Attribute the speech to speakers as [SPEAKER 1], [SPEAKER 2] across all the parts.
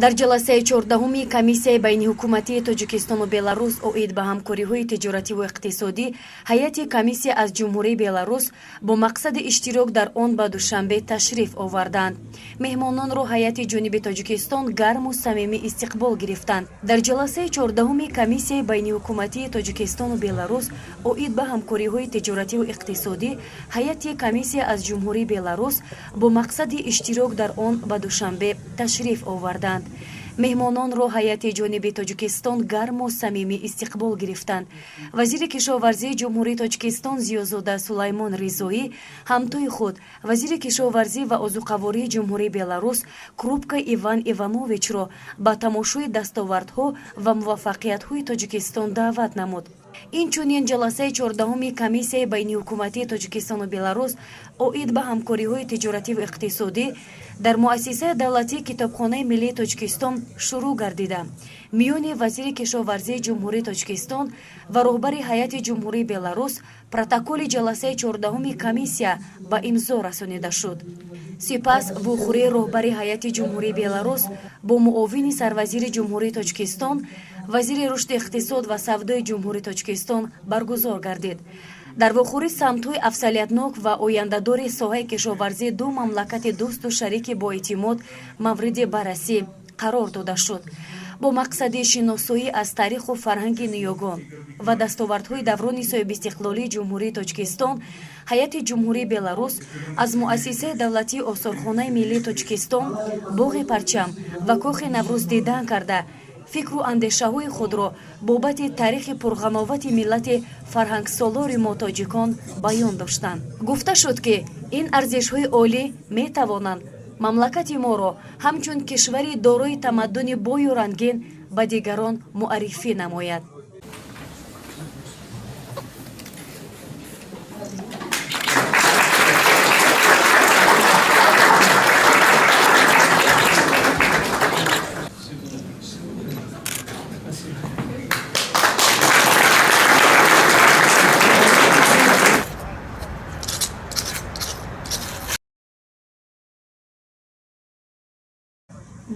[SPEAKER 1] Дар ҷаласаи 14-уми Комиссияи байниҳукуматии Тоҷикистону Беларус оид ба ҳамкориҳои тиҷоративу иқтисодӣ ҳайати комиссия аз Ҷумҳурии Беларус бо мақсади иштирок дар он ба Душанбе ташриф оварданд. Меҳмононро ҳайати ҷониби Тоҷикистон гарму самимӣ истиқбол гирифтанд. Дар ҷаласаи 14-уми Комиссияи байниҳукуматии Тоҷикистону Беларус оид ба ҳамкориҳои тиҷоративу иқтисодӣ ҳайати комиссия аз Ҷумҳурии Беларус бо мақсади иштирок дар он ба Душанбе ташриф оварданд. Меҳмононро ҳайати ҷониби Тоҷикистон гарму самимӣ истиқбол гирифтанд. Вазири кишоварзии Ҷумҳурии Тоҷикистон Зиёзода Сулаймон Ризоӣ ҳамтои худ, вазири кишоварзӣ ва озуқавории Ҷумҳурии Беларус Крупка Иван Ивановичро ба тамошои дастовардҳо ва муваффақиятҳои Тоҷикистон даъват намуд. Инчунин ҷаласаи 14-уми Комиссияи байниҳукуматии Тоҷикистону Беларус оид ба ҳамкориҳои тиҷоративу иқтисодӣ дар Муассисаи давлатии Китобхонаи миллии Тоҷикистон шурӯъ гардида, миёни вазири кишоварзии Ҷумҳурии Тоҷикистон ва роҳбари ҳайати Ҷумҳурии Беларус протоколи ҷаласаи 14-уми комиссия ба имзо расонида шуд. Сипас вохӯрии роҳбари ҳайати Ҷумҳурии Беларус бо муовини сарвазири Ҷумҳурии Тоҷикистон, вазири рушди иқтисод ва савдои Ҷумҳурии Тоҷикистон баргузор гардид. Дар вохӯрӣ самтҳои афзалиятнок ва ояндадори соҳаи кишоварзии ду мамлакати дӯсту шарики боэътимод мавриди баррасӣ қарор дода шуд. Бо мақсади шиносоӣ аз таъриху фарҳанги ниёгон ва дастовардҳои даврони соҳибистиқлолии Ҷумҳурии Тоҷикистон ҳайати Ҷумҳурии Беларус аз Муассисаи давлатии Осорхонаи миллии Тоҷикистон, Боғи Парчам ва Кохи Наврӯз дидан карда, фикру андешаҳои худро бобати таърихи пурғановати миллати фарҳангсолори мо, тоҷикон, баён доштанд. Гуфта шуд, ки ин арзишҳои олӣ метавонанд мамлакати моро ҳамчун кишвари дорои тамаддуни бою рангин ба дигарон муаррифӣ намояд.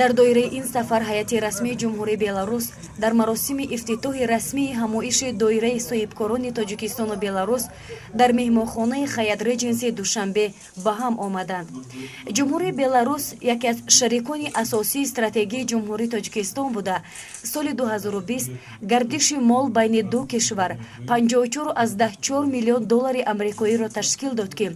[SPEAKER 1] Дар доираи ин сафар ҳайати расмии Ҷумҳурии Беларус дар маросими ифтитоҳи расмии ҳамоиши доираи соҳибкорони Тоҷикистону Беларус дар меҳмонхонаи Хаят Реҷенси Душанбе ба ҳам омаданд. Ҷумҳурии Беларус яке аз шарикони асосии стратегии Ҷумҳурии Тоҷикистон буда, соли 2020 гардиши мол байни ду кишвар 54,4 миллион доллари амрикоиро ташкил дод, ки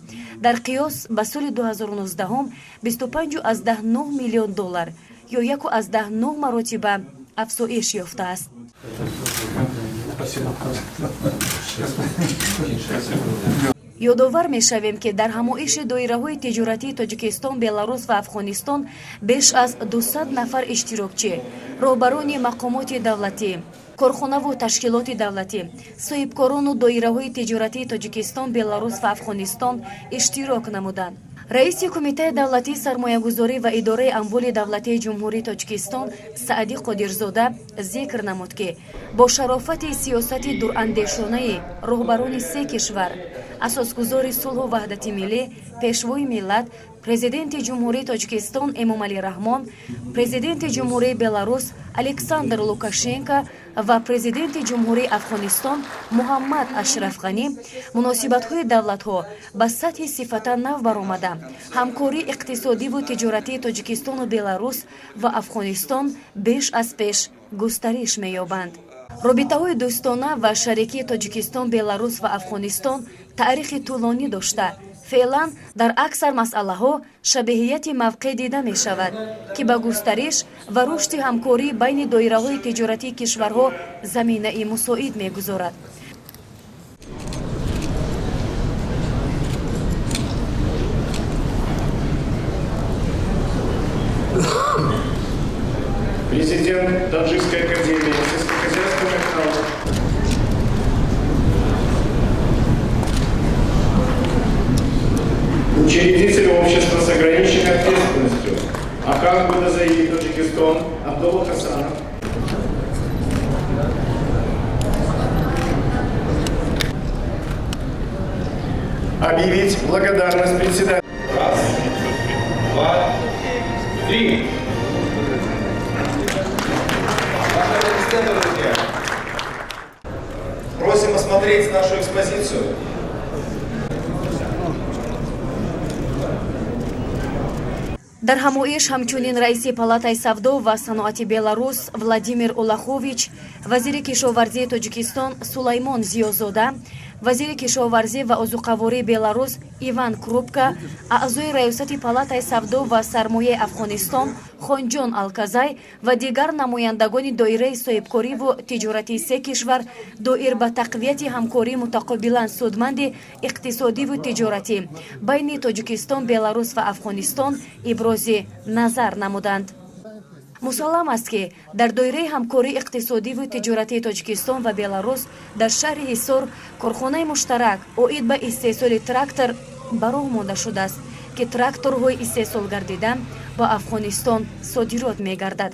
[SPEAKER 1] дар қиёс ба соли 2019 25,9 миллион доллар ё 1,9 маротиба афзоиш ёфтааст. Ёдовар мешавем, ки дар ҳамоиши доираҳои тиҷоратии Тоҷикистон, Беларус ва Афғонистон беш аз 200 нафар иштирокчӣ, роҳбарони мақомоти давлатӣ, корхонаву ташкилоти давлатӣ, соҳибкорону доираҳои тиҷоратии Тоҷикистон, Беларус ва Афғонистон иштирок намуданд. Раиси Кумитаи давлатии сармоягузорӣ ва идораи амволи давлатии Ҷумҳурии Тоҷикистон Саъдӣ Қодирзода зикр намуд, ки бо шарофати сиёсати дурандешонаи роҳбарони се кишвар, асосгузори сулҳу ваҳдати миллӣ, Пешвои миллат, Президенти Ҷумҳурии Тоҷикистон Эмомалӣ Раҳмон, Президенти Ҷумҳурии Беларус Александр Лукашенко ва Президенти Ҷумҳурии Афғонистон Муҳаммад Ашраф Ғанӣ, муносибатҳои давлатҳо ба сатҳи сифатан нав баромада, ҳамкории иқтисодиву тиҷоратии Тоҷикистону Беларус ва Афғонистон беш аз пеш густариш меёбанд. Робитаҳои дӯстона ва шарикии Тоҷикистон, Беларус ва Афғонистон таърихи тӯлонӣ дошта, феълан дар аксар масъалаҳо шабеҳияти мавқеъ дида мешавад, ки ба густариш ва рушди ҳамкорӣ байни доираҳои тиҷоратии кишварҳо заминаи мусоид мегузорад.
[SPEAKER 2] Президент Таджикской академии сельскохозяйственных наук, учредитель общества с ограниченной ответственностью Ахан Гудазаи Таджикистан Абдулла Хасанов. Объявить благодарность председателю.
[SPEAKER 3] Раз, два, три. Аплодисменты, друзья. Просим осмотреть нашу экспозицию.
[SPEAKER 1] Дар ҳамоиш ҳамчунин раиси Палатаи савдо ва саноати Беларус Владимир Улахович, вазири кишоварзии Тоҷикистон Сулаймон Зиёзода, вазири кишоварзӣ ва озуқавории Беларус Иван Крупка, аъзои раёсати Палатаи савдо ва сармояи Афғонистон Хонҷон Алказай ва дигар намояндагони доираи соҳибкориву тиҷоратии се кишвар доир ба тақвияти ҳамкории мутақобилан судманди иқтисодиву тиҷоратӣ байни Тоҷикистон, Беларус ва Афғонистон ибрози назар намуданд. Мусаллам аст, ки дар доираи ҳамкории иқтисодиву тиҷоратии Тоҷикистон ва Беларус дар шаҳри Ҳисор корхонаи муштарак оид ба истеҳсоли трактор ба роҳ монда шудааст, ки тракторҳои истеҳсолгардида ба Афғонистон содирот мегардад.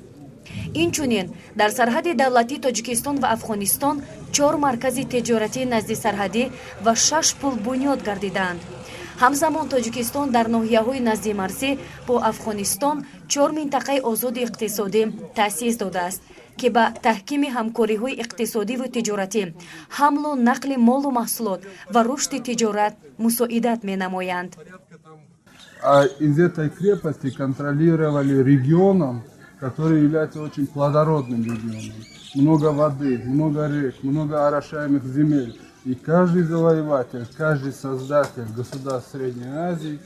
[SPEAKER 1] Инчунин дар сарҳади давлатии Тоҷикистон ва Афғонистон чор маркази тиҷоратии наздисарҳадӣ ва шаш пул бунёд гардидаанд. Ҳамзамон Тоҷикистон дар ноҳияҳои наздимарзӣ бо Афғонистон чор минтақаи озоди иқтисодӣ таъсис додааст, ки ба таҳкими ҳамкориҳои иқтисодиву тиҷоратӣ, ҳамлу нақли молу маҳсулот ва рушди тиҷорат мусоидат менамоянд.
[SPEAKER 4] А из этой крепости контролировали регионом, который является очень плодородным регионом. Много воды, много рек, много орошаемых земель. И каждый завоеватель, каждый создатель государств Средней Азии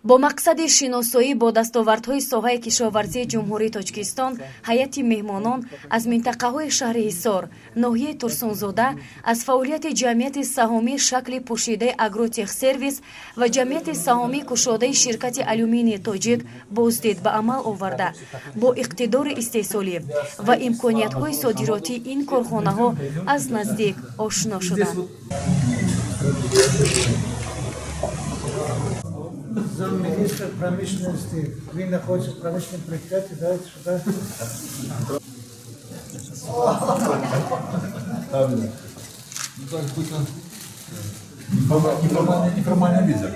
[SPEAKER 1] Бо мақсади шиносоӣ бо дастовардҳои соҳаи кишоварзии Ҷумҳурии Тоҷикистон ҳайати меҳмонон аз минтақаҳои шаҳри Ҳисор, ноҳияи Турсунзода аз фаъолияти ҷамъияти саҳомии шакли пӯшидаи Агротехсервис ва ҷамъияти саҳомии кушодаи ширкати Алюминии Тоҷик боздид ба амал оварда, бо иқтидори истеҳсолӣ ва имкониятҳои содиротии ин корхонаҳо аз наздик ошно шуданд.
[SPEAKER 5] Замминистр промышленности. Вы находитесь в промышленном предприятии, давайте сюда.
[SPEAKER 6] Ну, так какой-то неформальный лидер.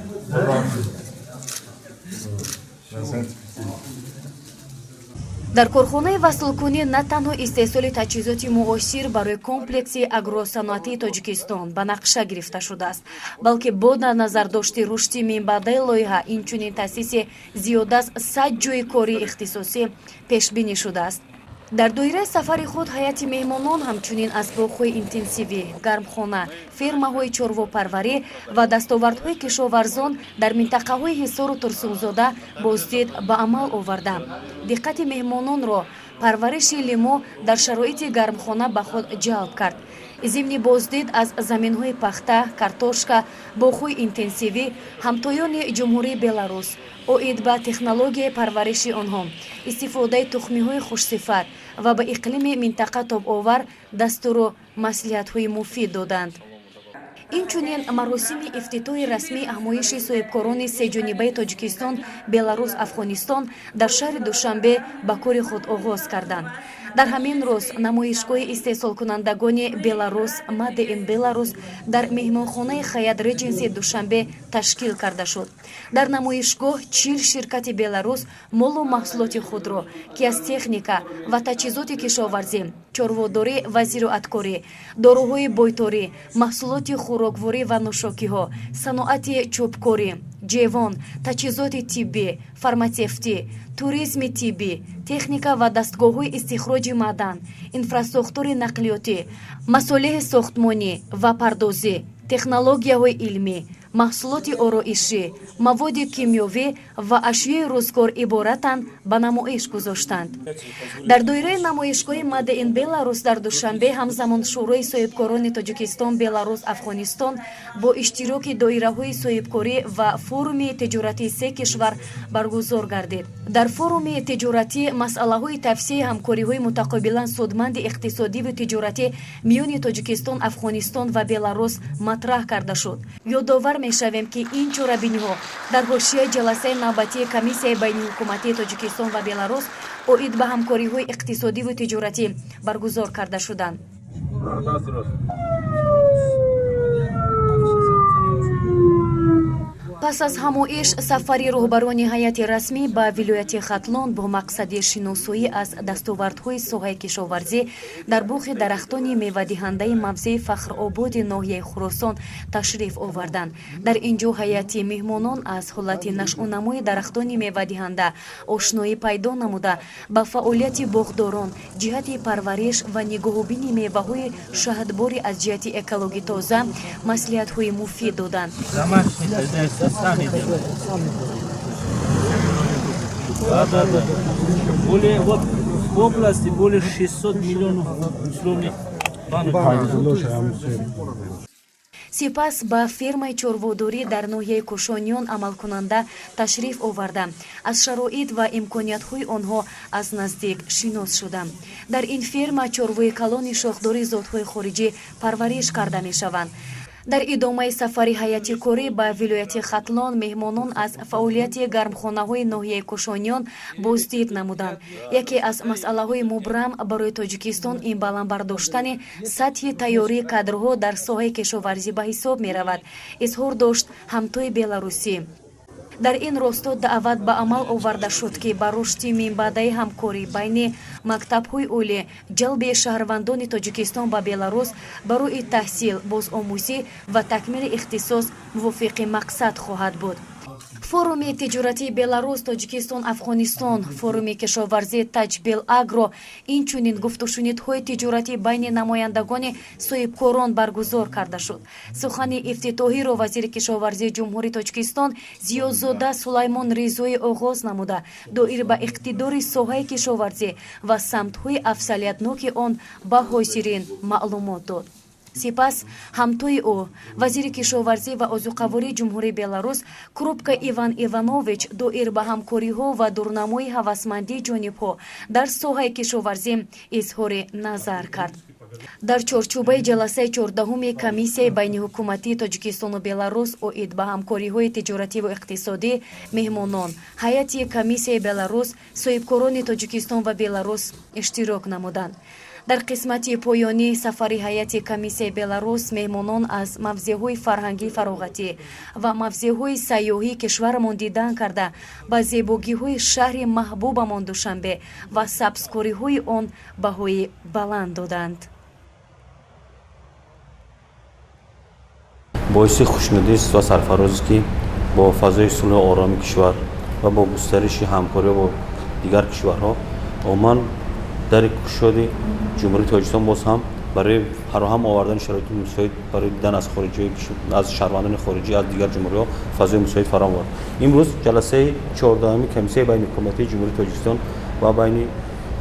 [SPEAKER 1] Дар корхонаи васлкунӣ на танҳо истеҳсоли таҷҳизоти муосир барои комплекси агросаноатии Тоҷикистон ба нақша гирифта шудааст, балки бо дар назардошти рушди минбаъдаи лоиҳа инчунин таъсиси зиёда аз 100 ҷойи кории ихтисосӣ пешбинӣ шудааст. Дар доираи сафари худ ҳайати меҳмонон ҳамчунин аз боғҳои интенсивӣ, гармхона, фермаҳои чорвопарварӣ ва дастовардҳои кишоварзон дар минтақаҳои Ҳисору Турсунзода боздид ба амал оварда, диққати меҳмононро парвариши лимо дар шароити гармхона ба худ ҷалб кард. Зимни боздид аз заминҳои пахта, картошка, боғҳои интенсивӣ ҳамтоёни Ҷумҳурии Беларус оид ба технологияи парвариши онҳо, истифодаи тухмиҳои хушсифат ва ба иқлими минтақа тобовар дастуру маслиҳатҳои муфид доданд. Инчунин маросими ифтитоҳи расмии ҳамоиши соҳибкорони сеҷонибаи Тоҷикистон, Беларус, Афғонистон дар шаҳри Душанбе ба кори худ оғоз карданд. Дар ҳамин рӯз намоишгоҳи истеҳсолкунандагони Беларус Made in Belarus дар меҳмонхонаи Хаят Редженси Душанбе ташкил карда шуд. Дар намоишгоҳ 40 ширкати Беларус молу маҳсулоти худро, ки аз техника ва таҷҳизоти кишоварзӣ, чорводорӣ ва зироаткорӣ, доруҳои бойторӣ, маҳсулоти хӯрокворӣ ва нӯшокиҳо, саноати чӯбкорӣ, ҷевон, таҷҳизоти тиббӣ, фарматсевтӣ, туризми тиббӣ, техника ва дастгоҳҳои истихроҷи маъдан, инфрасохтори нақлиётӣ, масолеҳи сохтмонӣ ва пардозӣ, технологияҳои илмӣ, маҳсулоти ороишӣ, маводи кимиёвӣ ва ашёи рӯзгор иборатанд, ба намоиш гузоштанд. Дар доираи намоишгоҳи Made in Belarus дар Душанбе ҳамзамон Шӯрои соҳибкорони Тоҷикистон, Беларус, Афғонистон бо иштироки доираҳои соҳибкорӣ ва форуми тиҷоратии се кишвар баргузор гардид. Дар форуми тиҷоратӣ масъалаҳои тавсеаи ҳамкориҳои мутақобилан судманди иқтисодиву тиҷоратӣ миёни Тоҷикистон, Афғонистон ва Беларус матраҳ карда шуд. Ёдовар мешавем, ки ин чорабиниҳо дар ҳошияи ҷаласаи навбатии комиссияи байниҳукуматии Тоҷикистон ва Беларус оид ба ҳамкориҳои иқтисодиву тиҷоратӣ баргузор карда шуданд. Пас аз ҳамоиш сафари роҳбарони ҳайати расмӣ ба вилояти Хатлон бо мақсади шиносоӣ аз дастовардҳои соҳаи кишоварзӣ дар боғи дарахтони мевадиҳандаи мавзеи Фахрободи ноҳияи Хуросон ташриф оварданд. Дар ин ҷо ҳайати меҳмонон аз ҳолати нашъунамои дарахтони мевадиҳанда ошноӣ пайдо намуда, ба фаъолияти боғдорон ҷиҳати парвариш ва нигоҳубини меваҳои шаҳдбори аз ҷиҳати экологӣ тоза маслиҳатҳои муфид доданд.
[SPEAKER 7] Сами делают. Да. Более, вот в области более 600 миллионов условных банок.
[SPEAKER 1] Сипас ба фермаи чорводорӣ дар ноҳияи Кӯшониён амалкунанда ташриф оварда, аз шароит ва имкониятҳои онҳо аз наздик шинос шудам. Дар ин ферма чорвои калони шохдори зотҳои хориҷӣ парвариш карда мешаванд. Дар идомаи сафари ҳайати корӣ ба вилояти Хатлон меҳмонон аз фаъолияти гармхонаҳои ноҳияи Кӯшониён боздид намуданд. Яке аз масъалаҳои мубрам барои Тоҷикистон ин баланд бардоштани сатҳи тайёрии кадрҳо дар соҳаи кишоварзӣ ба ҳисоб меравад, изҳор дошт ҳамтои беларусӣ. Дар ин росто даъват ба амал оварда шуд, ки ба рушди минбаъдаи ҳамкорӣ байни мактабҳои олӣ, ҷалби шаҳрвандони Тоҷикистон ба Беларус барои таҳсил, бозомӯзӣ ва такмили ихтисос мувофиқи мақсад хоҳад буд. Форуми тиҷоратии Беларус, Тоҷикистон, Афғонистон, форуми кишоварзии Таҷбел Агро, инчунин гуфтушунидҳои тиҷоратӣ байни намояндагони соҳибкорон баргузор карда шуд. Сухани ифтитоҳиро вазири кишоварзии Ҷумҳурии Тоҷикистон Зиёзода Сулаймон Ризоӣ оғоз намуда, доир ба иқтидори соҳаи кишоварзӣ ва самтҳои афзалиятноки он ба ҳозирин маълумот дод. Сипас ҳамтои ӯ, вазири кишоварзӣ ва озуқавории Ҷумҳурии Беларус Крупка Иван Иванович доир ба ҳамкориҳо ва дурнамои ҳавасмандии ҷонибҳо дар соҳаи кишоварзӣ изҳори назар кард. Дар чорчӯбаи ҷаласаи 14-уми комиссияи байниҳукуматии Тоҷикистону Беларус оид ба ҳамкориҳои тиҷоративу иқтисодӣ меҳмонон, ҳайати комиссияи Беларус, соҳибкорони Тоҷикистон ва Беларус иштирок намуданд. Дар қисмати поёнии сафари ҳайати комиссияи Беларус меҳмонон аз мавзеъҳои фарҳангии фароғатӣ ва мавзеъҳои сайёҳии кишварамон дидан карда, ба зебогиҳои шаҳри маҳбубамон Душанбе ва сабзкориҳои он баҳои баланд доданд.
[SPEAKER 8] Боиси хушнудист ва сарфарозист, ки бо фазои сулҳу ороми кишвар ва бо густариши ҳамкориҳо бо дигар кишварҳо умуман дари кушоди Ҷумҳурии Тоҷикистон боз ҳам барои фароҳам овардани шароити мусоид барои дидан аз хориҷиҳои, аз шаҳрвандони хориҷӣ, аз дигар ҷумҳуриҳо фазои мусоид фароҳам овард. Имрӯз ҷаласаи 14-уми комиссияи байниҳукуматии Ҷумҳурии Тоҷикистон ва байни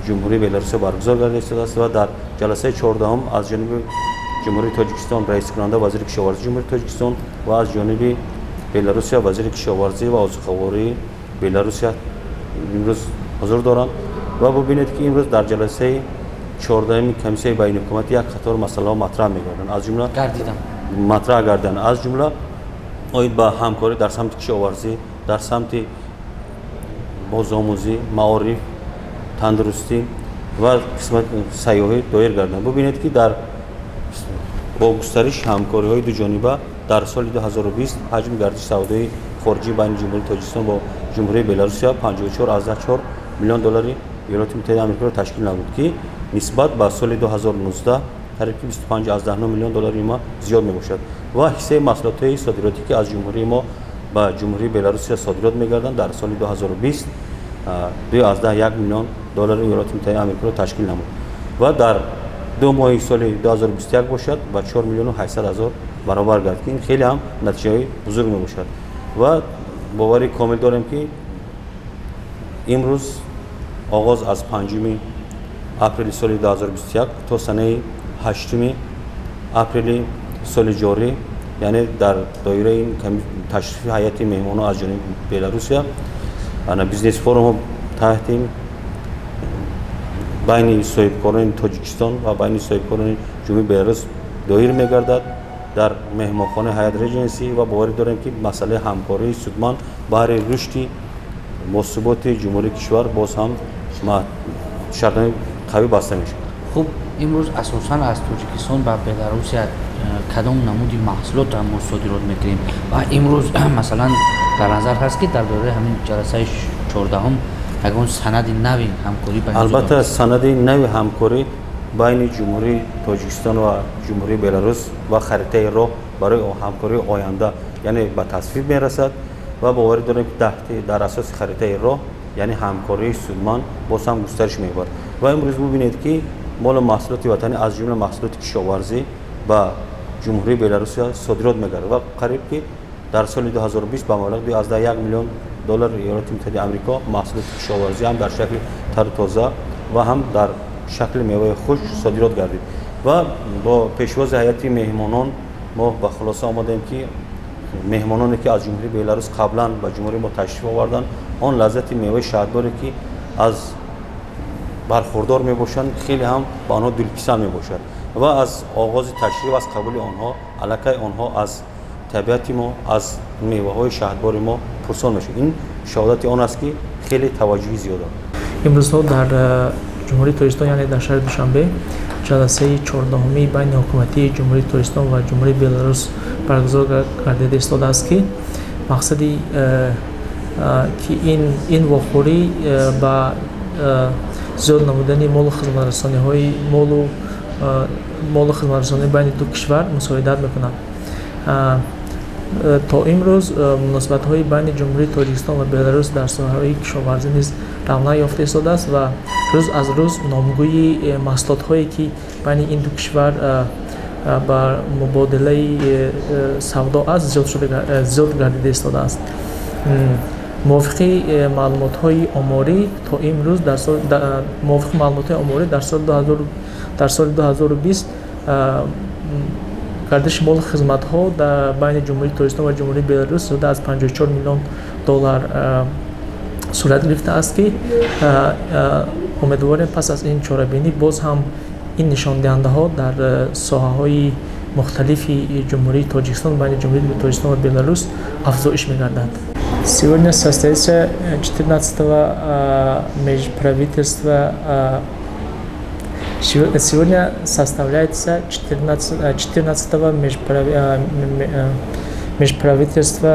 [SPEAKER 8] Ҷумҳурии Беларусия баргузор гардида истодааст ва дар ҷаласаи 14-ум аз ҷониби Ҷумҳурии Тоҷикистон раискунанда вазири кишоварзии Ҷумҳурии Тоҷикистон ва аз ҷониби Беларусия вазири кишоварзӣ ва озуқавории Беларусия имрӯз ҳузур доранд. Ва бубинед, ки имрӯз дар ҷаласаи 14-уми комиссияи байниҳукуматӣ як қатор масъалаҳо матраҳ мегарданд, аз ҷумла матраҳ гарданд, аз ҷумла оид ба ҳамкорӣ дар самти кишоварзӣ, дар самти бозомӯзӣ, маориф, тандурустӣ ва қисмати сайёҳӣ доир гарданд. Бубинед, ки дар бо густариши ҳамкориҳои дуҷониба дар соли 2020 ҳаҷми гардиши савдои хориҷӣ байни Ҷумҳурии Тоҷикистон бо Ҷумҳурии Беларусия 54,4 миллион доллари Иёлоти Муттаҳидаи Амрикоро ташкил намуд, ки нисбат ба соли 2019 қариб ки 25,9 миллион доллари ма зиёд мебошад. Ва ҳиссаи маҳсулотҳои содиротӣ, ки аз ҷумҳурии мо ба Ҷумҳурии Беларусия содирот мегарданд, дар соли 2020 2,1 миллион доллари Иёлоти Муттаҳидаи Амрикоро ташкил намуд ва дар 2 моҳи соли 2021 бошад, ба 4 миллиону 800 ҳазор баробар гард, ки ин хеле ҳам натиҷаҳои бузург мебошад. Ва бовари комил дорем, ки имрӯз оғоз аз 5 апрели соли 2021 то санаи 8 апрели соли ҷорӣ, яъне дар доираи ташрифи ҳайати меҳмонон аз ҷониби Беларусия, бизнес форумҳо таҳти байни соҳибкорони Тоҷикистон ва байни соҳибкорони Ҷумҳурии Беларус доир мегардад дар меҳмонхонаи Ҳаят Реҷенси. Ва боварӣ дорем, ки масъалаи ҳамкории судманд баҳри рушди босуботи ҷумҳурии кишвар боз ҳам шартноми қавӣ баста мешавад.
[SPEAKER 9] Хуб, имрӯз асосан аз Тоҷикистон ба Беларусия Кадом намуди маҳсулотро мо содирот мекунем ва имрӯз, масалан, дар назар ҳаст, ки дар доираи ҳамин ҷаласаи 14-ум ягон санади нави ҳамкорӣ?
[SPEAKER 8] Албатта, санади нави ҳамкорӣ байни Ҷумҳурии Тоҷикистон ва Ҷумҳурии Беларус ва харитаи роҳ барои ҳамкории оянда, яъне, ба тасвиб мерасад ва боварӣ дорем, ки дар асоси харитаи роҳ, яъне, ҳамкории судманд боз ҳам густариш меёбад. Ва имрӯз бубинед, ки молу маҳсулоти ватанӣ, аз ҷумла маҳсулоти кишоварзӣ, ба Ҷумҳурии Беларусия содирот мегардад ва қариб ки дар соли 2020 ба маблағи 2,1 миллион доллари Иёлоти Муттаҳидаи Амрико маҳсулоти кишоварзӣ ҳам дар шакли тару тоза ва ҳам дар шакли меваи хушк содирот гардид. Ва бо пешвози ҳайати меҳмонон мо ба хулоса омадем, ки меҳмононе, ки аз Ҷумҳурии Беларус қаблан ба ҷумҳурии мо ташриф оварданд, он лаззати меваи шаҳдборе, ки аз бархурдор мебошанд, хеле ҳам ба онҳо дилписанд мебошад. Ва аз оғози ташриф, аз қабули онҳо аллакай онҳо аз табиати мо, аз меваҳои шаҳдбори мо пурсон мешавад. Ин шаҳодати он аст, ки хеле таваҷҷӯҳи зиёд.
[SPEAKER 10] Имрӯзҳо дар Ҷумҳурии Тоҷикистон, яъне дар шаҳри Душанбе, ҷаласаи 14-умии байни ҳукуматии Ҷумҳурии Тоҷикистон ва Ҷумҳурии Беларус баргузор гардида истодааст, ки мақсади ки ин вохӯрӣ ба зиёд намудани молу хизматрасониҳои молу хизматрасонӣ байни ду кишвар мусоидат мекунад. То имрӯз муносибатҳои байни Ҷумҳурии Тоҷикистон ва Беларус дар соҳаҳои кишоварзӣ низ равнақ ёфта истодааст ва рӯз аз рӯз номгӯи маҳсулотҳое, ки байни ин ду кишвар ба мубодилаи савдо аст, зиёд гардида истодааст. Мувофиқи маълумотҳои оморӣ, то имрӯз, мувофиқи маълумотҳои оморӣ, дар соли 2020 гардиши молу хизматҳо дар байни Ҷумҳурии Тоҷикистон ва Ҷумҳурии Беларус зиёда аз 54 миллион доллар сурат гирифтааст, ки умедворем, пас аз ин чорабинӣ боз ҳам ин нишондиҳандаҳо дар соҳаҳои мухталифи Ҷумҳурии Тоҷикистон, байни Ҷумҳурии Тоҷикистон ва Беларус афзоиш мегардад. Сегодня состоится 14-го межправительства. Сегодня составляется 14-го межправительства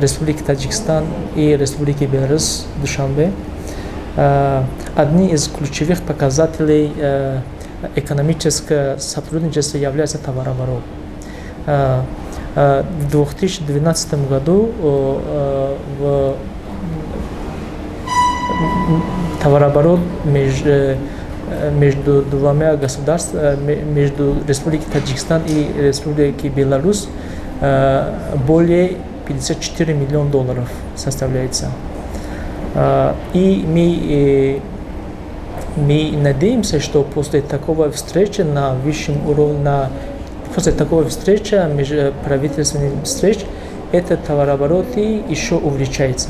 [SPEAKER 10] Республики Таджикистан и Республики Беларусь в Душанбе. Одни из ключевых показателей экономического сотрудничества является товарооборот. В 2012 году в товарооборот между двумя государствами, между Республикой Таджикистан и Республикой Беларусь, более 54 миллиона долларов составляется. И мы надеемся, что после такого встречи на высшем уровне, после такого встречи, межправительственных встреч, этот товарооборот еще увеличается.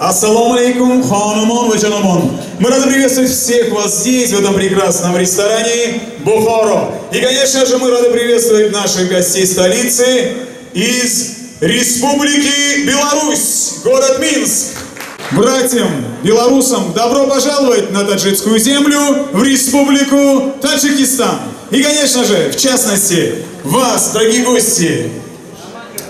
[SPEAKER 11] Ассаламу алейкум, хонумон ва ҷанобон. Мы рады приветствовать всех вас здесь, в этом прекрасном ресторане Бухаро. И, конечно же, мы рады приветствовать наших гостей столицы из Республики Беларусь, город Минск. Братьям белорусам добро пожаловать на таджикскую землю, в Республику Таджикистан. И, конечно же, в частности, вас, дорогие гости,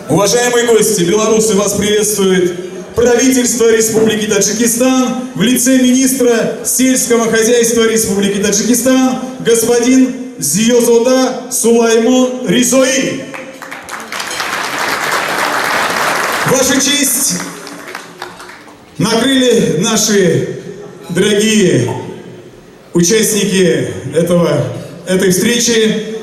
[SPEAKER 11] уважаемые гости, белорусы, вас приветствует правительства Республики Таджикистан в лице министра сельского хозяйства Республики Таджикистан господин Зиёзода Сулаймон Ризои. Ваша честь, накрыли наши дорогие участники этой встречи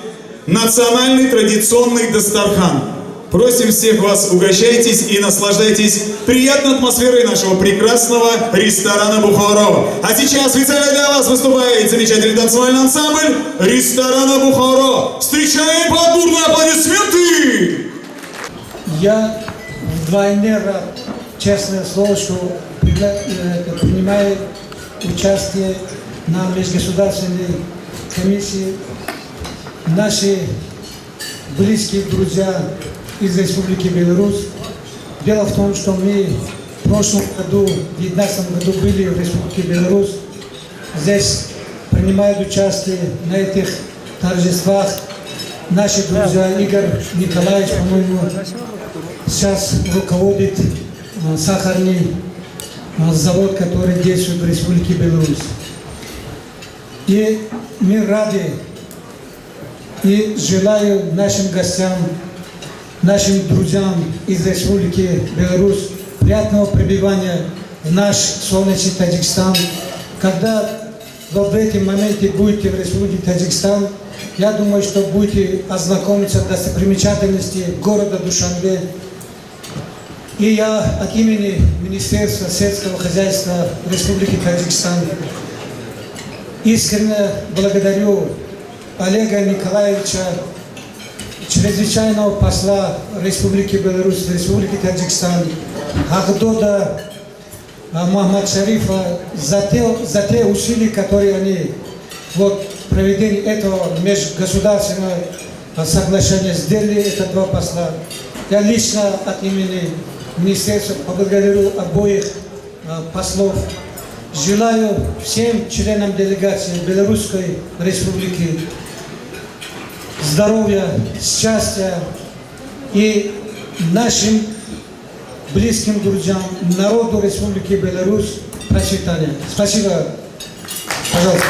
[SPEAKER 11] национальный традиционный дастархан. Просим всех вас, угощайтесь и наслаждайтесь приятной атмосферой нашего прекрасного ресторана «Бухаро». А сейчас специально для вас выступает замечательный танцевальный ансамбль ресторана «Бухаро». Встречаем под бурные аплодисменты!
[SPEAKER 5] Я вдвойне рад, честное слово, что принимаю участие на межгосударственной комиссии. Наши близкие друзья из Республики Беларусь. Дело в том, что мы в прошлом году, в 2019 году были в Республике Беларусь. Здесь принимают участие на этих торжествах наши друзья Игорь Николаевич, по-моему, сейчас руководит сахарный завод, который действует в Республике Беларусь. И мы рады и желаю нашим гостям, нашим друзьям из Республики Беларусь приятного пребывания в наш солнечный Таджикистан. Когда вы в этом моменте будете в Республике Таджикистан, я думаю, что будете ознакомиться с достопримечательностью города Душанбе. И я от имени Министерства сельского хозяйства Республики Таджикистан искренне благодарю Олега Николаевича, чрезвычайного посла Республики Беларусь, Республики Таджикистан, Ахдода Махмад Шарифа за те усилия, которые они вот, в проведении этого межгосударственного соглашения сделали, это два посла. Я лично от имени министерства поблагодарю обоих послов. Желаю всем членам делегации Белорусской Республики здоровья, счастья и нашим близким друзьям, народу Республики Беларусь процветания. Спасибо. Пожалуйста.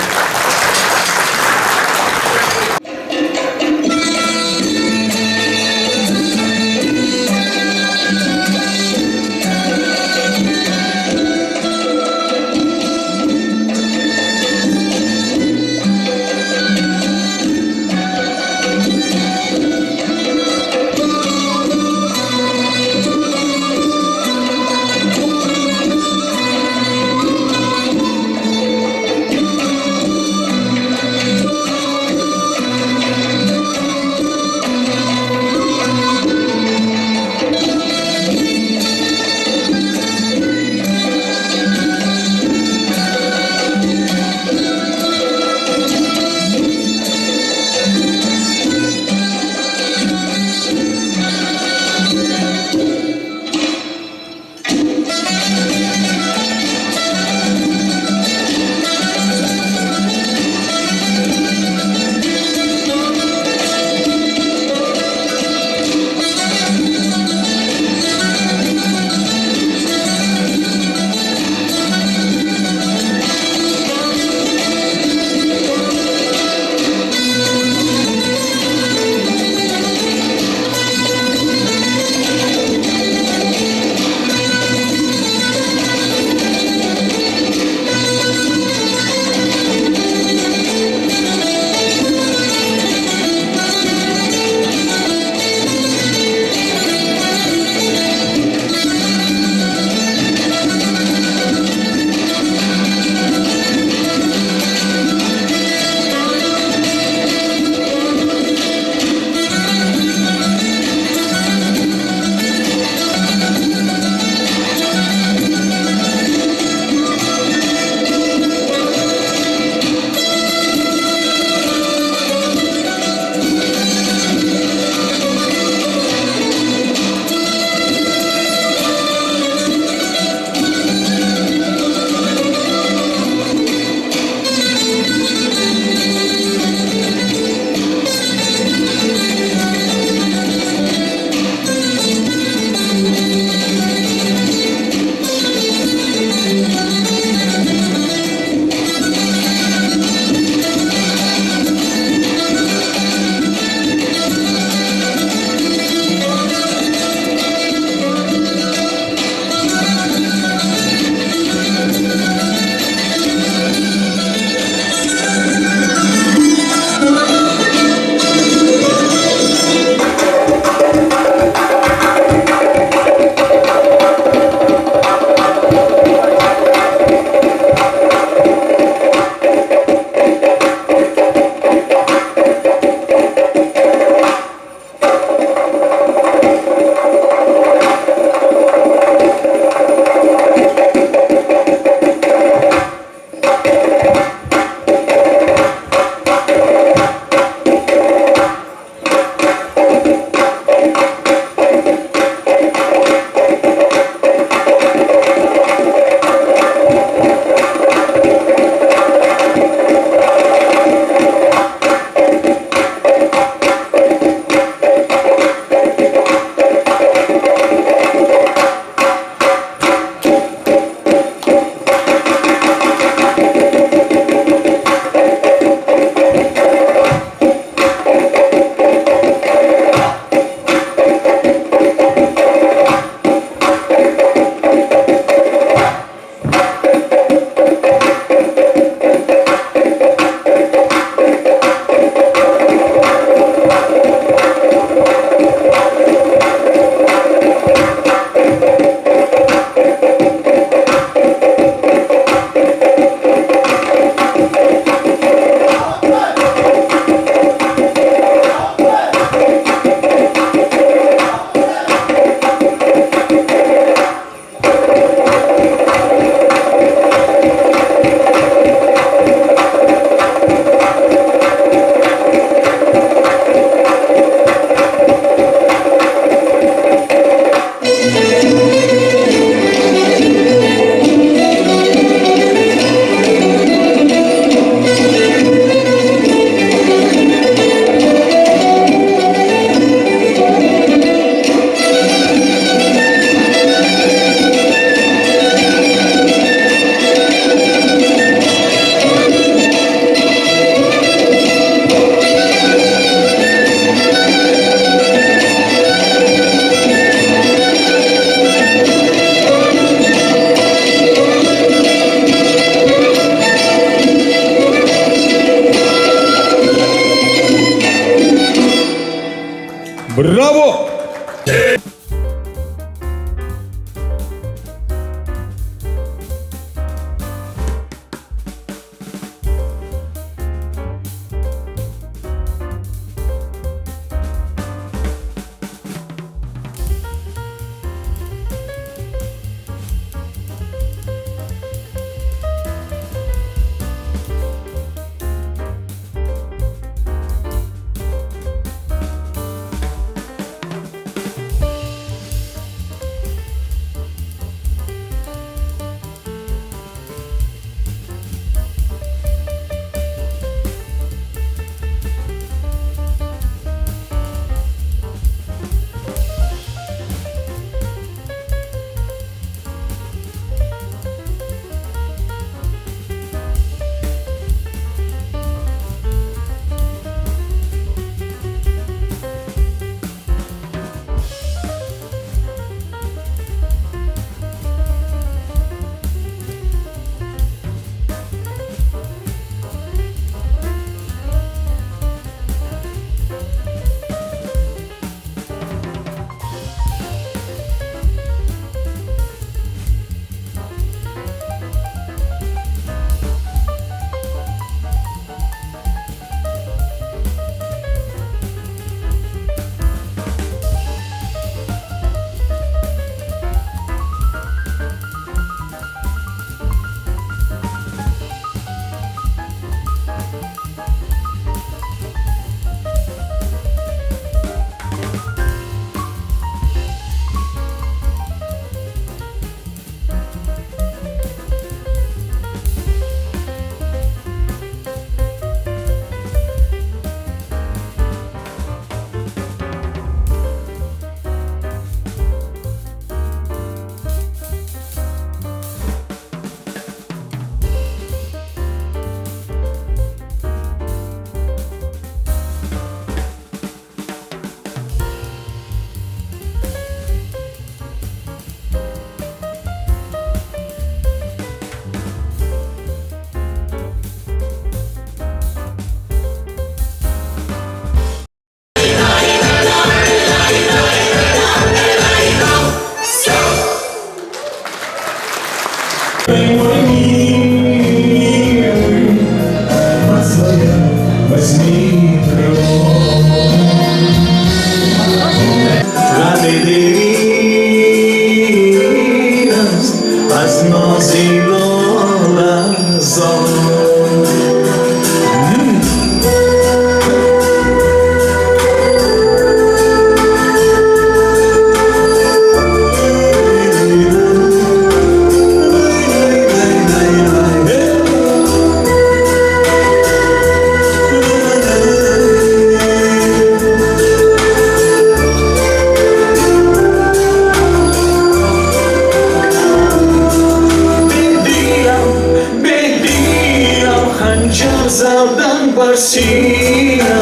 [SPEAKER 12] сина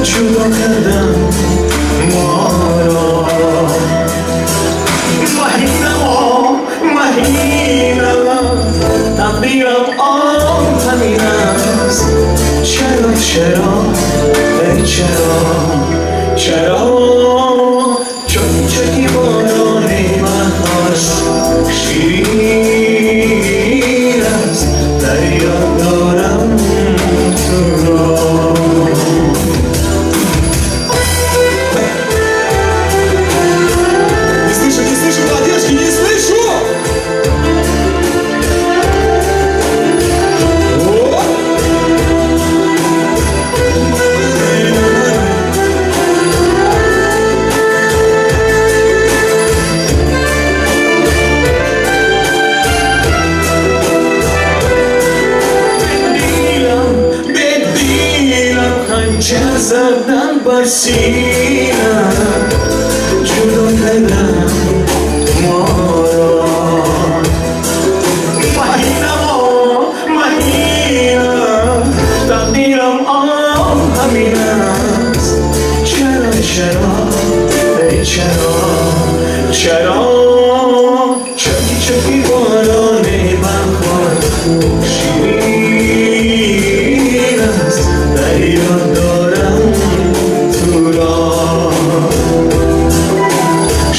[SPEAKER 12] ҷудо кардам моро. Маҳинамо, маҳина, тақдирам он ҳамин аст. Чаро, чаро, эй чаро, чаро чоки чоки борони баҳор ширин аст, дар ёд дорам туро.
[SPEAKER 11] Не слышу, не слышу поддержки, не слышу! О!
[SPEAKER 12] Дилам, бедилам, ханҷар задан бар сина, ҷудо кардам моро. Маҳинамо, маҳина, тақдирам он ҳамин аст. Чаро, чаро, эй чаро, чаро чоки чоки борони баҳор ширин аст, дар ёд дорам туро.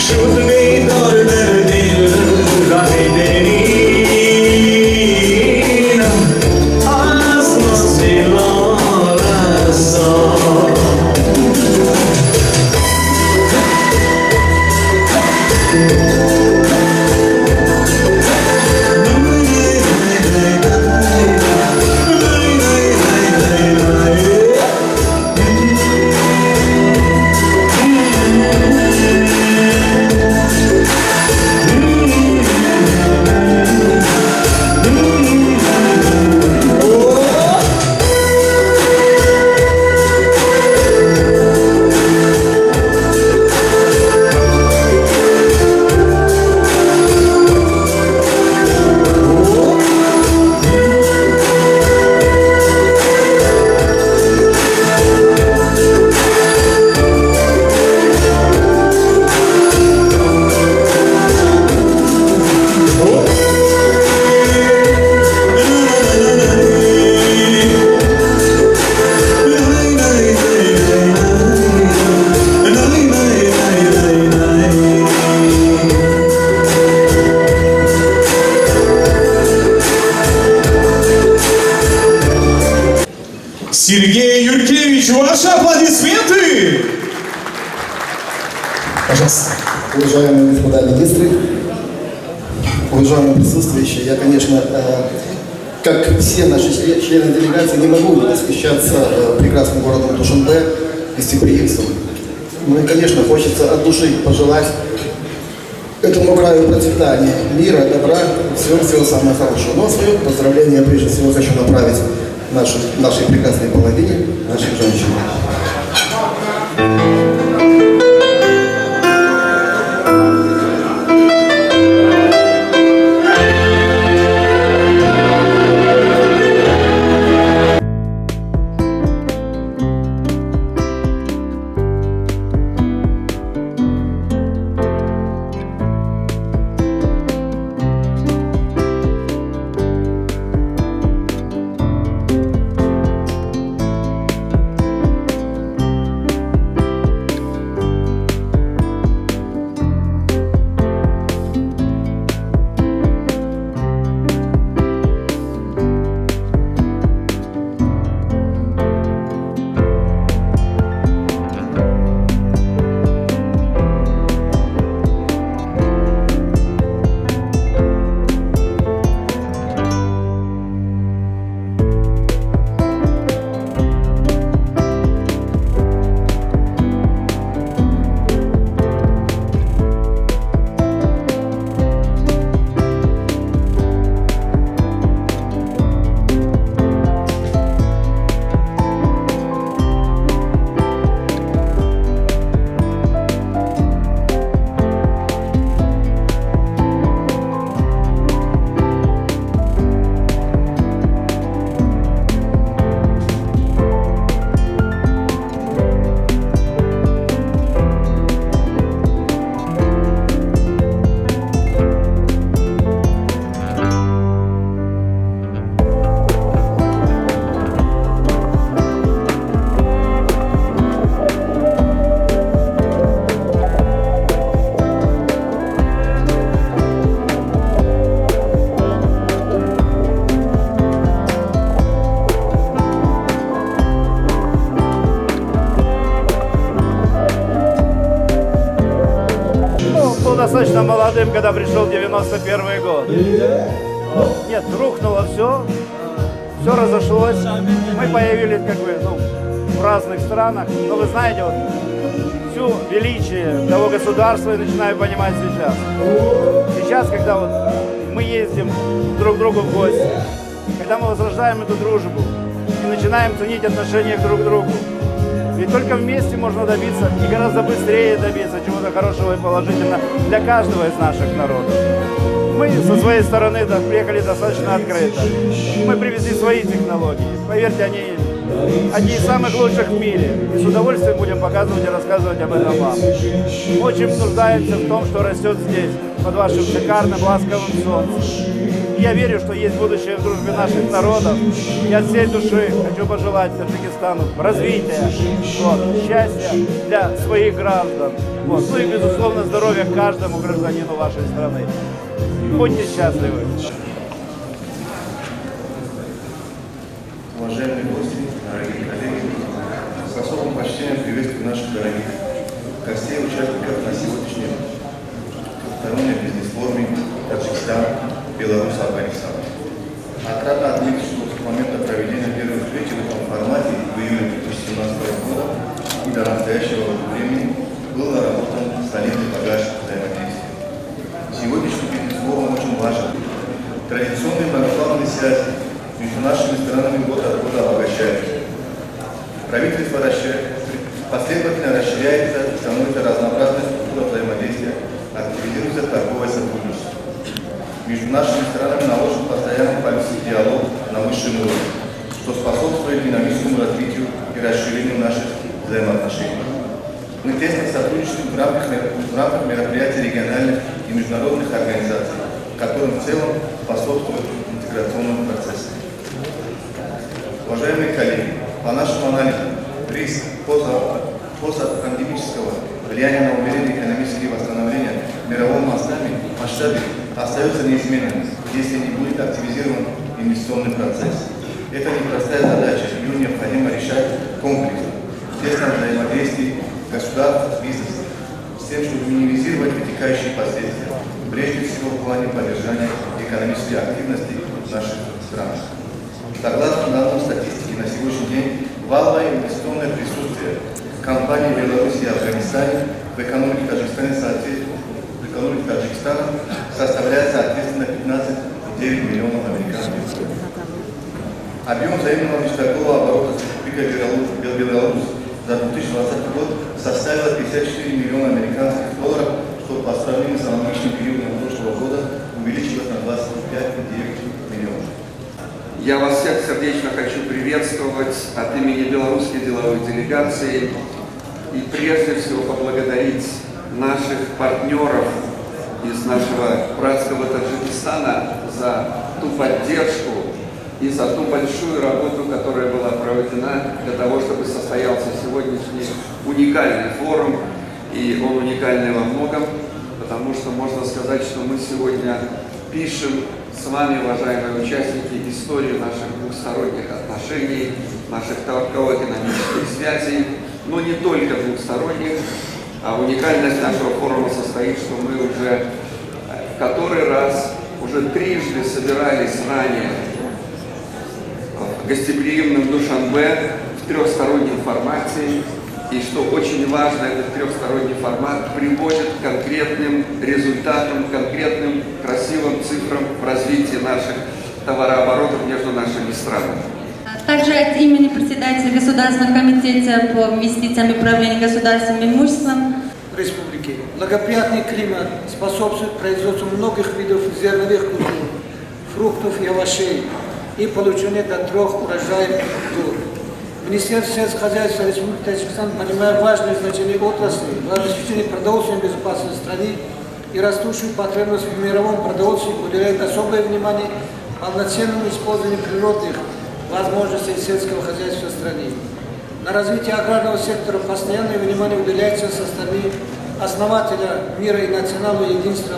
[SPEAKER 12] Шуд бедор дар дил ғами деринам аз нози лолазор.
[SPEAKER 11] Сергей Юркевич, ваши аплодисменты! Пожалуйста.
[SPEAKER 13] Уважаемые господа министры, уважаемые присутствующие, я, конечно, как все наши члены делегации, не могу не восхищаться прекрасным городом Душанбе, гостеприимством. Ну и, конечно, хочется от души пожелать этому краю процветания, мира, добра, всего-всего самого хорошего. Но свое поздравление прежде всего хочу направить нашей прекрасной половине, нашим женщинам.
[SPEAKER 2] достаточно молодым, когда пришел 91 год. Нет, рухнуло все, все разошлось. Мы появились как бы, ну, в разных странах. Но вы знаете, вот, всю величие того государства я начинаю понимать сейчас. Сейчас, когда вот мы ездим друг к другу в гости, когда мы возрождаем эту дружбу и начинаем ценить отношения друг к другу. Ведь только вместе можно добиться и гораздо быстрее добиться чего-то хорошего и положительного для каждого из наших народов. Мы со своей стороны, да, приехали достаточно открыто. Мы привезли свои технологии. Поверьте, они одни из самых лучших в мире. И с удовольствием будем показывать и рассказывать об этом вам. Мы очень нуждаемся в том, что растет здесь, под вашим шикарным ласковым солнцем. И я верю, что есть будущее в дружбе наших народов. Я от всей души хочу пожелать Таджикистану развития, вот, счастья для своих граждан. Вот. Ну и, безусловно, здоровья каждому гражданину вашей страны. Будьте счастливы!
[SPEAKER 14] Уважаемые гости, дорогие коллеги, с особым почтением приветствую наших дорогих гостей, участников на сегодняшнем трехстороннем бизнес-форуме Таджикистан, Беларусь, Афганистан. Отрадно отметить, что с момента проведения первой встречи в этом формате в июле 2017 года и до настоящего времени был наработан солидный багаж взаимодействия. Сегодняшний бизнес-форум очень важен. Традиционные многоплановые связи между нашими странами год от года обогащаются. Правительство последовательно расширяется и становится разнообразной структура взаимодействия, активизируется торговое сотрудничество. Между нашими странами наложен постоянный политический диалог на высшем уровне, что способствует динамическому развитию и расширению наших взаимоотношений. Мы тесно сотрудничаем в рамках мероприятий региональных и международных организаций, которым в целом способствуют интеграционным процессам. Уважаемые коллеги, по нашему анализу, риск постпандемического влияния на умеренное экономическое восстановление в мировом масштабе остается неизменным, если не будет активизирован инвестиционный процесс. Это непростая задача, ее необходимо решать комплексно, в тесном взаимодействии государств с бизнесом, с тем, чтобы минимизировать вытекающие последствия, прежде всего в плане поддержания экономической активности наших стран. Согласно данным статистики, на сегодняшний день валовое инвестиционное присутствие компаний Беларуси и Афганистана в экономике Таджикистана составляет соответственно 15,9 миллионов американских долларов. Объем взаимного межторгового оборота с Республикой Беларусь за 2020 год составил 54 миллиона американских долларов, что по сравнению с аналогичным периодом прошлого года увеличилось на 25,9 миллионов.
[SPEAKER 15] Я вас всех сердечно хочу приветствовать от имени белорусской деловой делегации и прежде всего поблагодарить наших партнеров из нашего братского Таджикистана за ту поддержку и за ту большую работу, которая была проведена для того, чтобы состоялся сегодняшний уникальный форум. И он уникальный во многом, потому что можно сказать, что мы сегодня пишем с вами, уважаемые участники, историю наших двухсторонних отношений, наших торгово-экономических связей, но не только двухсторонних. А уникальность нашего форума состоит, что мы уже в который раз, уже трижды собирались ранее в гостеприимном Душанбе в трехстороннем формате. И что очень важно, этот трехсторонний формат приводит к конкретным результатам, конкретным красивым цифрам в развитии наших товарооборотов между нашими странами.
[SPEAKER 16] Также от имени председателя Государственного комитета по инвестициям и управлению государственным имуществом
[SPEAKER 5] Республики. Благоприятный климат способствует производству многих видов зерновых культур, фруктов и овощей и получению до 3 урожаев в год. Министерство сельского хозяйства Республики Таджикистан, понимая важное значение отрасли в обеспечении продовольственной безопасности страны и растущую потребность в мировом продовольствии, уделяет особое внимание полноценному использованию природных возможностей сельского хозяйства страны. На развитие аграрного сектора постоянное внимание уделяется со стороны основателя мира и национального единства,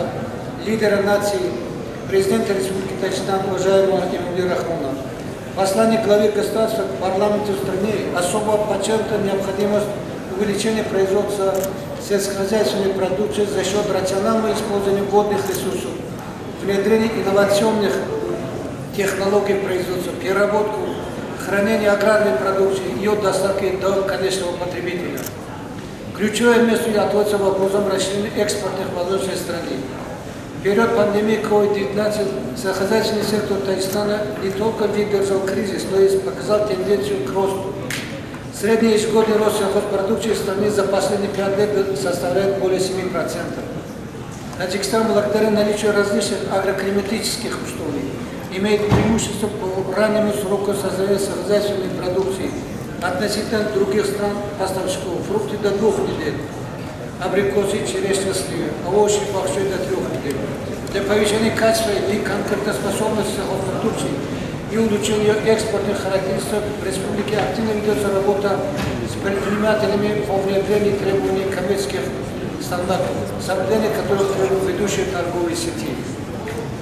[SPEAKER 5] лидера нации, президента Республики Таджикистан, уважаемого Эмомали Рахмона. Послание главе государства к парламенту страны особо подчеркнута необходимость увеличения производства сельскохозяйственной продукции за счет рационального использования водных ресурсов, внедрения инновационных технологий производства, переработку, хранение аграрной продукции и ее доставки до конечного потребителя. Ключевое место отводится вопросам расширения экспортных возможностей страны. В период пандемии COVID-19 сельскохозяйственный сектор Таджикистана не только выдержал кризис, но и показал тенденцию к росту. Средний ежегодный рост сельхозпродукции страны за последние 5 лет составляет более 7%. Таджикистан, благодаря наличию различных агроклиматических условий, имеет преимущество по раннему сроку создания сельскохозяйственной продукции относительно других стран поставщиков. Фрукты до 2 недель, абрикосы, черешня, сливы, овощи, бахчой до 3 недель. Для повышения качества и конкурентоспособности сельхозпродукции и улучшения ее экспортных характеристик в республике активно ведется работа с предпринимателями по внедрению требований коммерческих стандартов, соблюдение которых требуют ведущие торговые сети.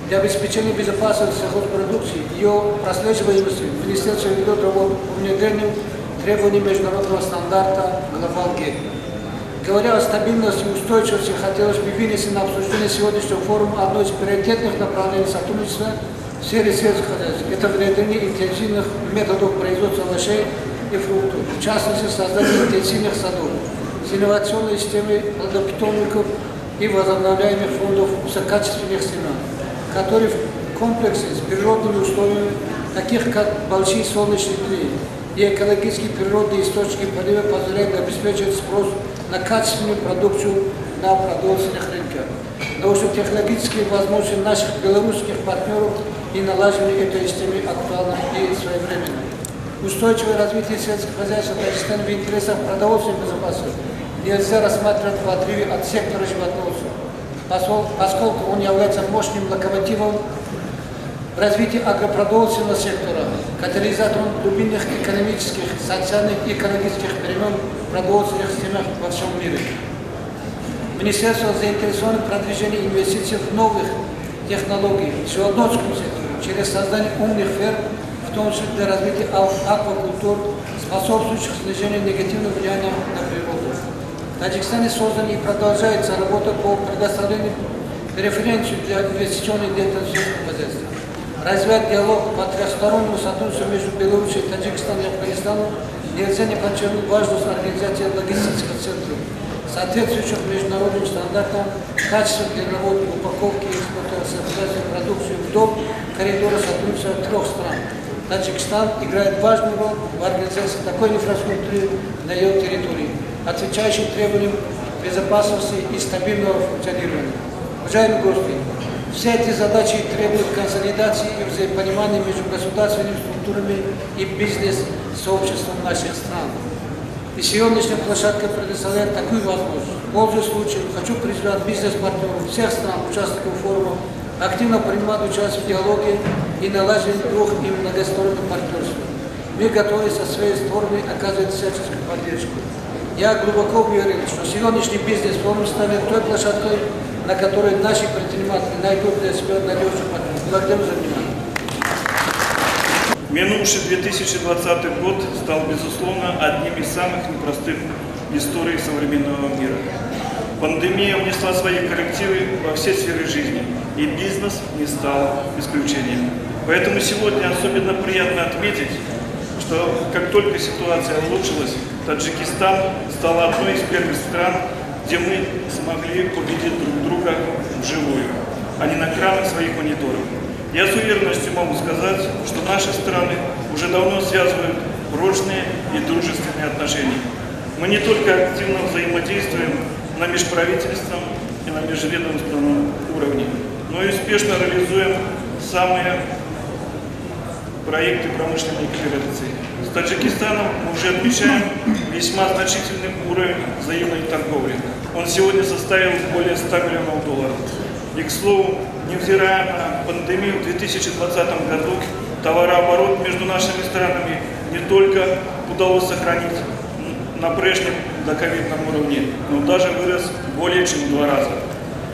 [SPEAKER 5] Для обеспечения безопасности сельхозпродукции и ее прослеживаемости Министерство ведет работу по внедрению требований международного стандарта Global GAP. Говоря о стабильности и устойчивости, хотелось бы вынести на обсуждение сегодняшнего форума одно из приоритетных направлений сотрудничества в сфере сельского хозяйства. Это внедрение интенсивных методов производства овощей и фруктов, в частности, создание интенсивных садов с инновационной системой плодопитомников и возобновляемых фондов высококачественных семян, которые в комплексе с природными условиями, таких как большие солнечные дни и экологические природные источники полива, позволяют обеспечить спрос на качественную продукцию на продовольственных рынках. Научно-технологические возможности наших белорусских партнеров и налаживание этой системы актуальны и своевременно. Устойчивое развитие сельского хозяйства Таджикистана в интересах продовольственной безопасности нельзя рассматривать в отрыве от сектора животноводства, поскольку он является мощным локомотивом в развитии агропродовольственного сектора, катализатором глубинных экономических, социальных и экологических перемен в продовольственных системах во всем мире. Министерство заинтересовано в продвижении инвестиций в новых технологий в животноводческом секторе через создание умных ферм, в том числе для развития аквакультур, способствующих снижению негативного влияния на природу. В Таджикистане создана и продолжается работа по предоставлению преференций для инвестиционной деятельности сельского хозяйства. Развивать диалог по трехстороннему сотрудничеству между Беларусью, Таджикистаном и Афганистаном нельзя не подчеркнуть важность организации логистических центров, соответствующих международным стандартам качества переработки, упаковки и экспорта сельскохозяйственной продукции вдоль коридора сотрудничества трех стран. Таджикистан играет важную роль в организации такой инфраструктуры на ее территории, отвечающей требованиям безопасности и стабильного функционирования. Уважаемые гости, все эти задачи требуют консолидации и взаимопонимания между государственными структурами и бизнес-сообществом наших стран. И сегодняшняя площадка предоставляет такую возможность. Пользуясь случаем, хочу призвать бизнес-партнеров всех стран, участников форума, активно принимать участие в диалоге и налаживании двух- и многосторонних партнерства. Мы готовы со своей стороны оказывать всяческую поддержку. Я глубоко уверен, что сегодняшний бизнес-форум станет той площадкой, на которой наши предприниматели найдут для себя надежных партнеров. Благодарю за внимание.
[SPEAKER 17] Минувший 2020 год стал, безусловно, одним из самых непростых в истории современного мира. Пандемия внесла свои коррективы во все сферы жизни, и бизнес не стал исключением. Поэтому сегодня особенно приятно отметить, что как только ситуация улучшилась, Таджикистан стал одной из первых стран, где мы смогли увидеть друг друга вживую, а не на экранах своих мониторов. Я с уверенностью могу сказать, что наши страны уже давно связывают прочные и дружественные отношения. Мы не только активно взаимодействуем на межправительственном и на межведомственном уровне, но и успешно реализуем самые проекты промышленной кооперации. С Таджикистаном мы уже отмечаем весьма значительный уровень взаимной торговли. Он сегодня составил более 100 миллионов долларов. И, к слову, невзирая на пандемию, в 2020 году товарооборот между нашими странами не только удалось сохранить на прежнем доковидном уровне, но даже вырос более чем в два раза.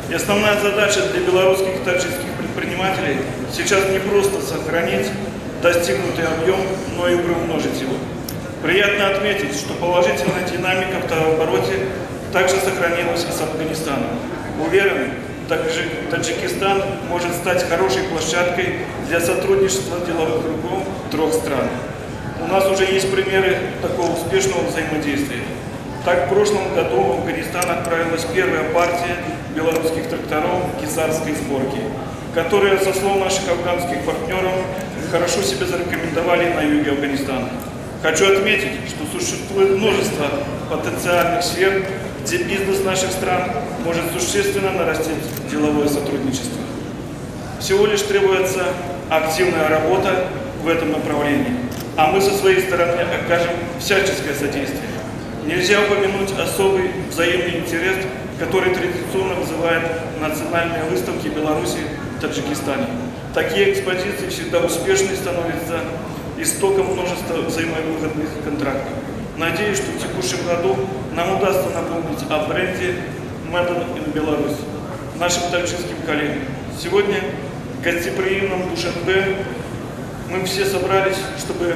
[SPEAKER 17] И основная задача для белорусских и таджикских предпринимателей сейчас не просто сохранить достигнутый объем, но и приумножить его. Приятно отметить, что положительная динамика в товарообороте Также сохранилось и с Афганистаном. Уверены, Таджикистан может стать хорошей площадкой для сотрудничества деловых кругов трех стран. У нас уже есть примеры такого успешного взаимодействия. Так, в прошлом году в Афганистан отправилась первая партия белорусских тракторов гисарской сборки, которые, со слов наших афганских партнеров, хорошо себя зарекомендовали на юге Афганистана. Хочу отметить, что существует множество потенциальных сфер, где бизнес наших стран может существенно нарастить деловое сотрудничество. Всего лишь требуется активная работа в этом направлении, а мы со своей стороны окажем всяческое содействие. Нельзя упомянуть особый взаимный интерес, который традиционно вызывает национальные выставки Беларуси в Таджикистане. Такие экспозиции всегда успешны становятся истоком множества взаимовыгодных контрактов. Надеюсь, что в текущем году нам удастся напомнить о бренде Made in Belarus нашим таджикским коллегам. Сегодня в гостеприимном Душанбе мы все собрались, чтобы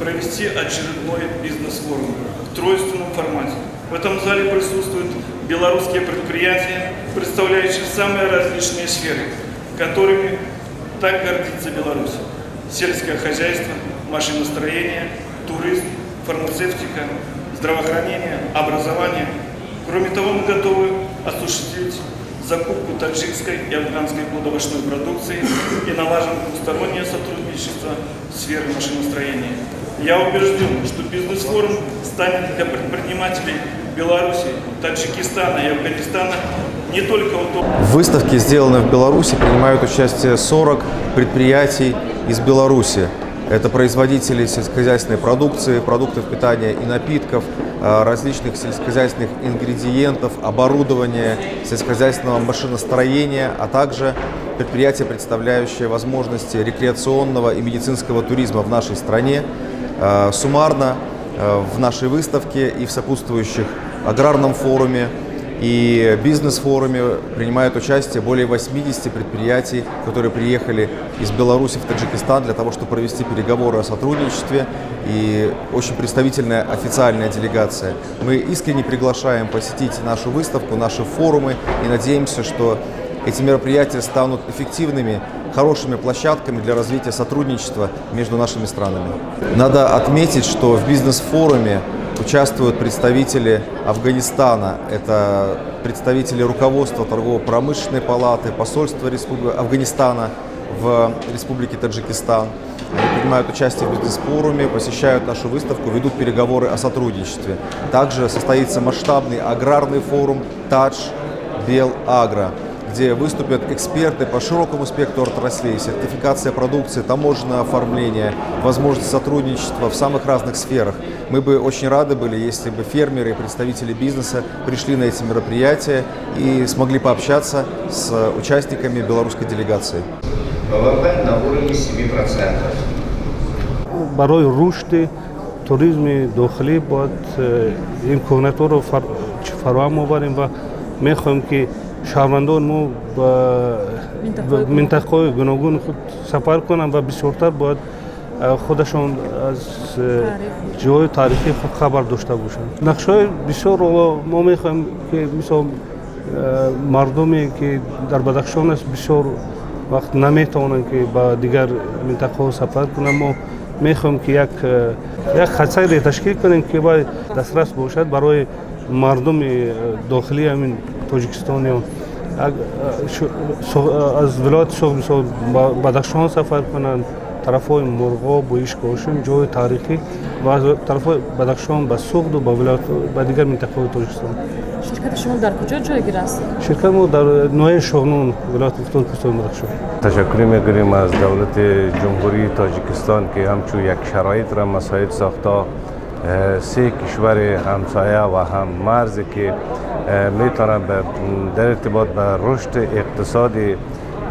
[SPEAKER 17] провести очередной бизнес-форум в тройственном формате. В этом зале присутствуют белорусские предприятия, представляющие самые различные сферы, которыми так гордится Беларусь. Сельское хозяйство, машиностроение, туризм, фармацевтика, здравоохранение, образование. Кроме того, мы готовы осуществить закупку таджикской и афганской плодовочной продукции и налажен двустороннее сотрудничество в сфере машиностроения. Я убежден, что бизнес-форум станет для предпринимателей Беларуси, Таджикистана и Афганистана не только удобным.
[SPEAKER 3] В выставке, сделанной в Беларуси, принимают участие 40 предприятий из Беларуси. Это производители сельскохозяйственной продукции, продуктов питания и напитков, различных сельскохозяйственных ингредиентов, оборудования, сельскохозяйственного машиностроения, а также предприятия, представляющие возможности рекреационного и медицинского туризма в нашей стране. Суммарно в нашей выставке и в сопутствующих аграрном форуме и бизнес-форуме принимают участие более 80 предприятий, которые приехали из Беларуси в Таджикистан для того, чтобы провести переговоры о сотрудничестве, и очень представительная официальная делегация. Мы искренне приглашаем посетить нашу выставку, наши форумы и надеемся, что эти мероприятия станут эффективными, хорошими площадками для развития сотрудничества между нашими странами. Надо отметить, что в бизнес-форуме участвуют представители Афганистана, это представители руководства торгово-промышленной палаты, посольства Афганистана в Республике Таджикистан. Они принимают участие в бизнес-форуме, посещают нашу выставку, ведут переговоры о сотрудничестве. Также состоится масштабный аграрный форум «Тадж Бел Агро», где выступят эксперты по широкому спектру отраслей, сертификация продукции, таможенное оформление, возможность сотрудничества в самых разных сферах. Мы бы очень рады были, если бы фермеры и представители бизнеса пришли на эти мероприятия и смогли пообщаться с участниками белорусской делегации.
[SPEAKER 18] ВВП на уровне 7%.
[SPEAKER 19] Барои рушди туризми дохилӣ бояд имкониятҳоро фароҳам оварем ва мехоҳем, ки шаҳрвандони мо ба минтақаҳои гуногуни худ сафар кунанд ва бисёртар бояд худашон аз ҷойҳои таърихии худ хабар дошта бошанд. Нақшаҳои бисёр мо мехоҳем, ки мисол мардуме, ки дар Бадахшон аст, бисёр вақт наметавонанд, ки ба дигар минтақаҳо сафар кунанд. Мо мехоҳем, ки як хатсайре ташкил кунем, ки вай дастрас бошад барои мардуми дохилии ҳамин Тоҷикистониён, аз вилояти Суғд мисол ба Бадахшон сафар кунанд, тарафҳои Мурғоб ва Ишкошим, ҷойи таърихӣ, ва аз тарафҳои Бадахшон ба Суғду ба вилоят, ба дигар минтақаҳои Тоҷикистон.
[SPEAKER 20] Ширкати шумо дар куҷо ҷойгир аст?
[SPEAKER 19] Ширкати мо дар ноҳияи Шоҳнон, вилояти Мухтори Кӯҳистони Бадахшон.
[SPEAKER 21] Ташаккур мекунем аз давлати Ҷумҳурии Тоҷикистон, ки ҳамчун як шароит را مساعد ساخته سه کشور همسایه و هم مرز که میتونن در ارتباط به رشد اقتصادی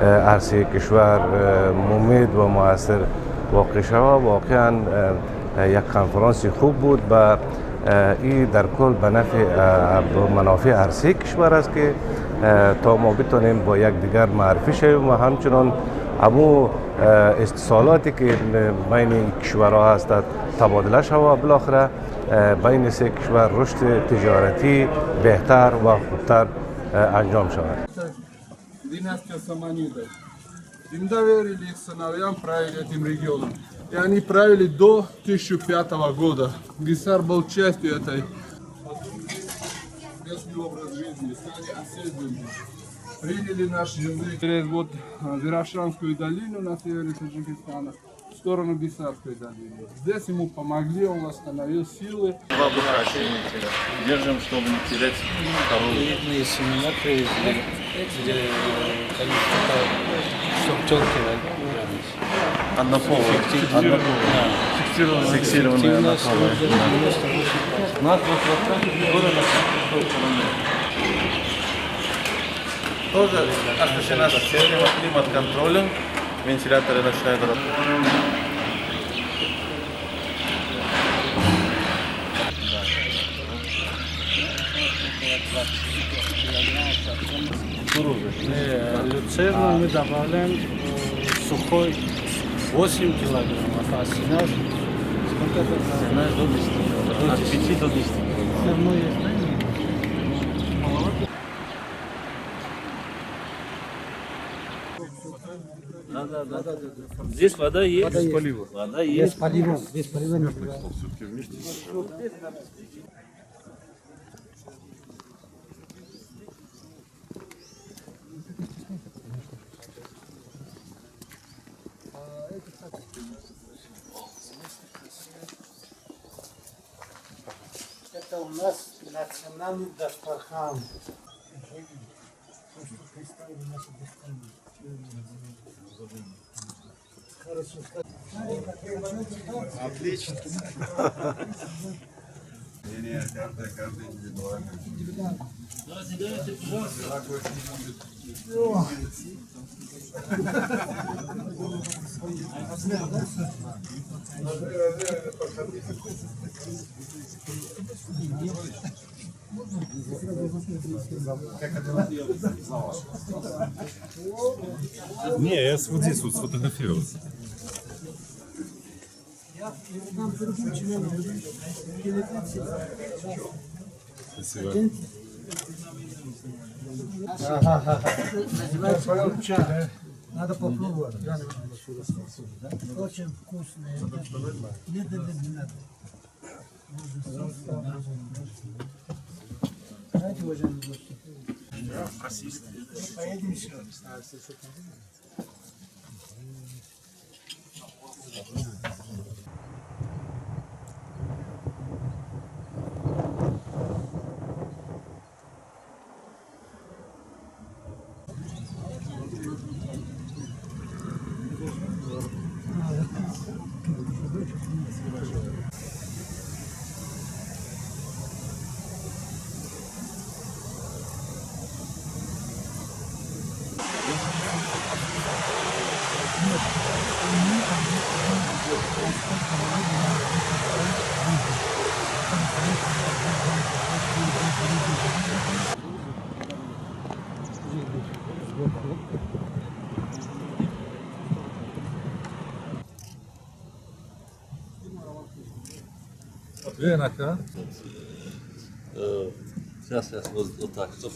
[SPEAKER 21] عرصه کشور ممید و موثر واقع شود. واقعا یک کنفرانس خوب بود و این در کل به نفع منافع عرصه کشور است که تا ما بتونیم با یک دیگر معرفی شویم و همچنان امو اتصالاتی که بین کشورها هست تبادله شود. بالاخره بین سه کشور رشد تجارتی بهتر و خوبتر انجام شود.
[SPEAKER 6] Династия Саманидов. Им доверили их сыновьям правили этим регионом. И они правили до 1005 года. Гисар был частью этой. Местный образ жизни, стали оседлыми. Приняли наш язык через вот Зеравшанскую долину на севере Таджикистана в сторону Гисарской долины. Здесь ему помогли, он восстановил силы.
[SPEAKER 4] Два быка держим, чтобы не терять корову.
[SPEAKER 7] Элитные семена привезли, где, конечно, чтобы телки родились.
[SPEAKER 4] Однополые. Фиксированные. Фиксированные. У нас 2%
[SPEAKER 14] Тоже оснащена система климат-контролем, вентиляторы начинают работать.
[SPEAKER 7] Люцерну мы добавляем сухой 8 килограммов, а сенаж сколько это?
[SPEAKER 4] Сенаж до 10. От 5 до 10.
[SPEAKER 7] Зерно есть, да?
[SPEAKER 4] Да.
[SPEAKER 7] Здесь вода есть.
[SPEAKER 4] Без полива.
[SPEAKER 7] Вода есть.
[SPEAKER 5] Без полива. Без полива не бывает.
[SPEAKER 4] Все-таки вместе.
[SPEAKER 5] Это у нас национальный дастархан. То, что представили наши гостями. Хорошо.
[SPEAKER 6] Отлично. Не, каждый индивидуально.
[SPEAKER 7] Давайте, пожалуйста.
[SPEAKER 22] Не, я вот здесь вот сфотографировался. Спасибо.
[SPEAKER 5] Называется Надо попробовать. Очень вкусное. Нет, нет, не надо. Давайте, уважаемые гости. Поедем еще.
[SPEAKER 6] Венака.
[SPEAKER 7] Сейчас, вот так, чтоб